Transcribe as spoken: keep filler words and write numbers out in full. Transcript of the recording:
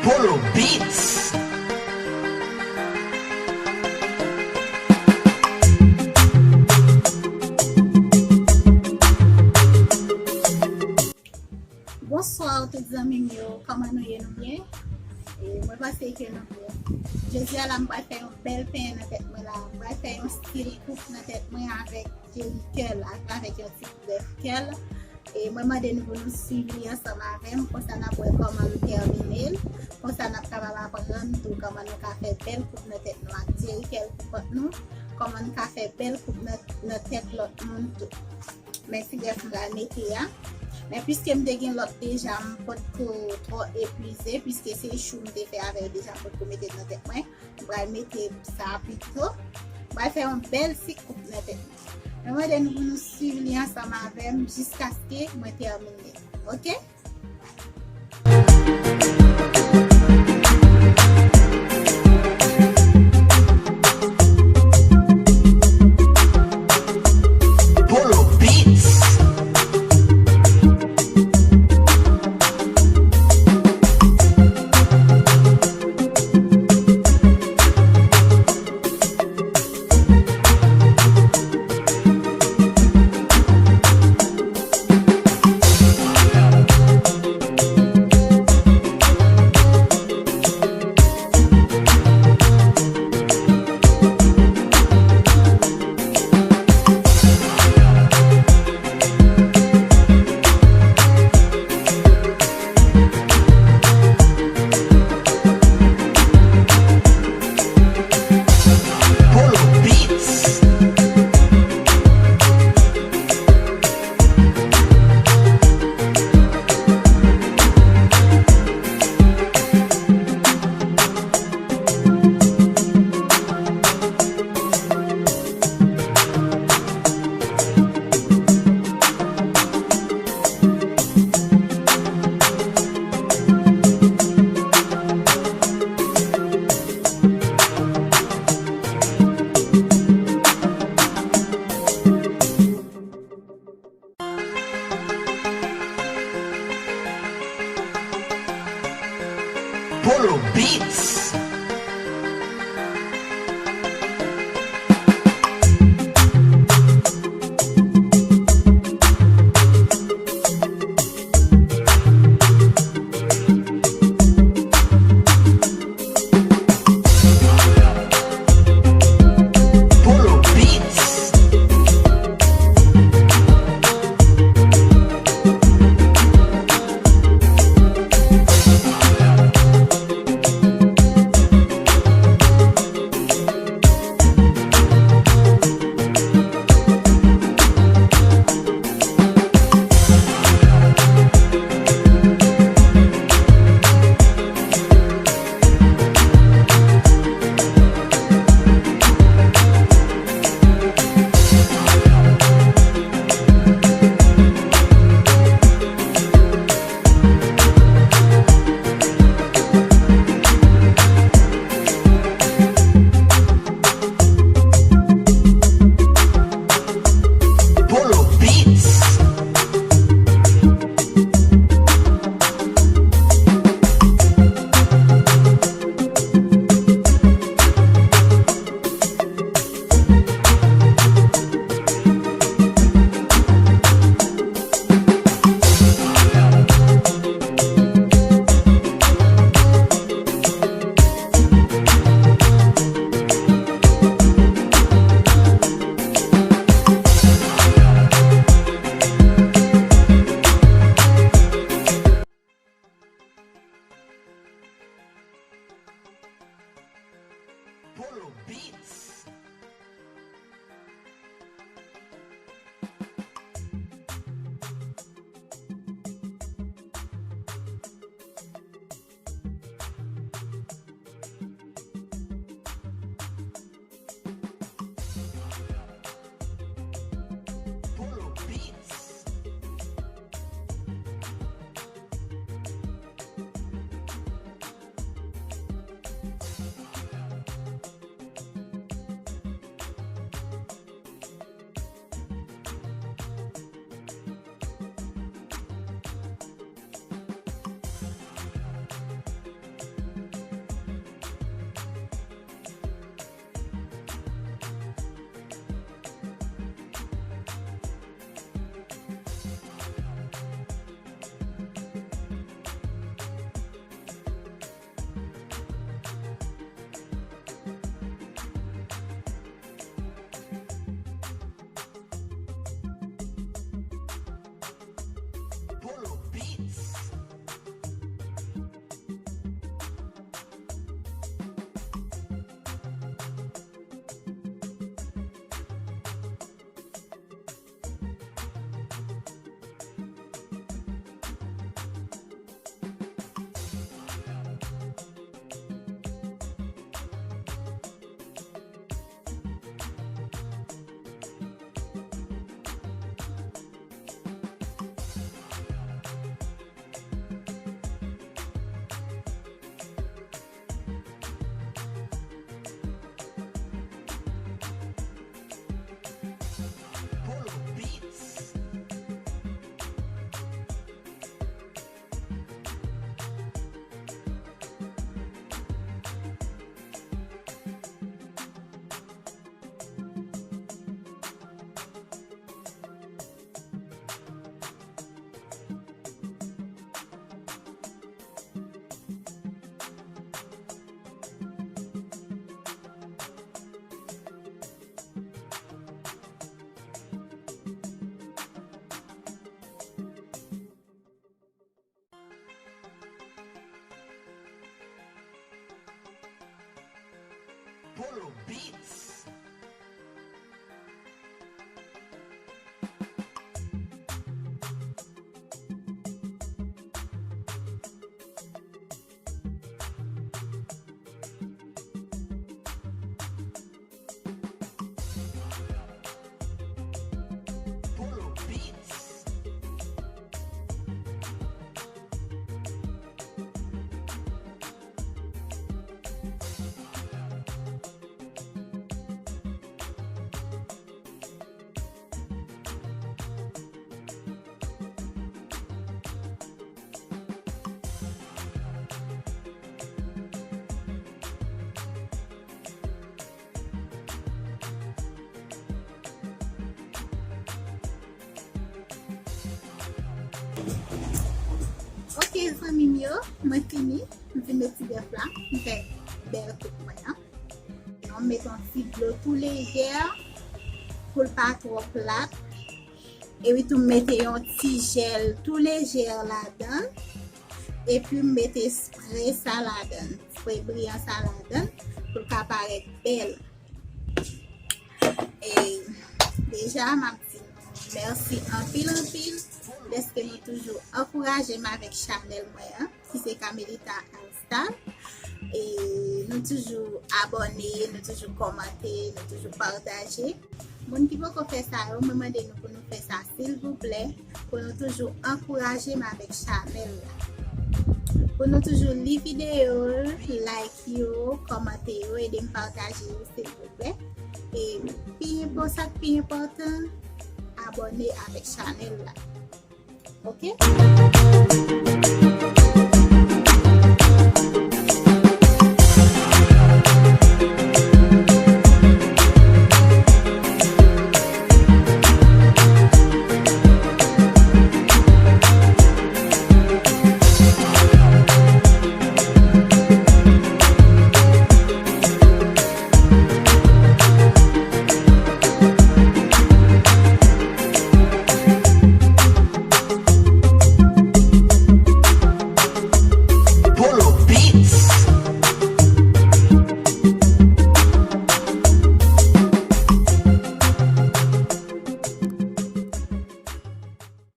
Polo Beats. Bonswa tout zanmi m yo, kòman nou ye, nou byen? E mwen panse ke nou byen. Jodi a la m pral fè yon bèl penyen nan tèt mwen la. M pral fè yon stil koup nan tèt mwen avèk jeli kèl, avèk yon ti koulè kèl. E mwen mande nou pou nou swiv li ansanm avè m, konsa n ap wè kòman nou tèmine l. Konsa n ap kapab aprann tou kòman nou ka fè bèl koup nan tèt nou ak jeli kèl pou kont nou, kòman nou ka fè bèl koup nan, nan tèt lòt moun tou. Men ti grèf m pral mete a. Men piske m te gen lòt deja, m potko twò epuize, piske se chou m te fè avè l deja, m potko mete l nan tèt mwen. M pral mete sa pito. M pral fè yon bèl ti koup nan tèt mwen. Mwen mande nou pou nou swiv li ansanm avè m jiskaske mwen tèmine. Oke? Polo Beats. Polo Beats. Polo Beats. Polo Beats. Polo Beats. Polo Beats. Ok, zanmi m yo, mwen fini. M fin met ti bèf la. M fè bèl koup mwen an. Donk, m met yon ti dlo tou lejè pou l pa twò plat. Epi tou, m mete yon ti jèl tou lejè ladan l. Epi m mete spre sa ladan l, spre briyan sa ladan l, pou l ka parèt bèl. E deja, m ap di nou mèsi anpil, anpil, dèske nou toujou ankouraje m avèk chanèl mwen an, ki se Camelita Alstar. E nou toujou abòne, nou toujou kòmante, nou toujou pataje. Moun ki poko fè sa yo, mwen mande nou pou nou fè sa, silvouplè, pou nou toujou ankouraje m avèk chanèl la. Pou nou toujou li videyo, like yo, kòmante yo, ede m pataje yo, silvouplè. E pi enpò-, sa k pi enpòtan, abòne avèk chanèl la. Ok?